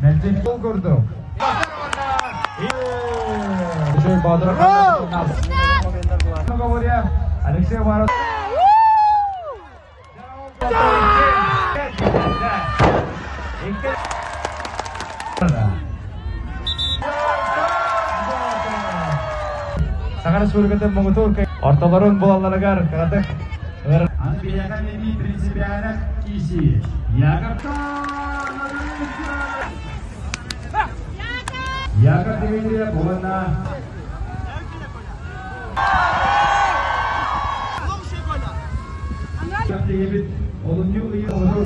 Мэлдьи ол курдук. Алексей Варов. Саха Республикатын муҥутуур ортолорун булалларыгар кыратык Аны биһиэхэ эми принципиально киси. Яков Яков Дмитриев уонна Диэбит олунньу ыйы олорор.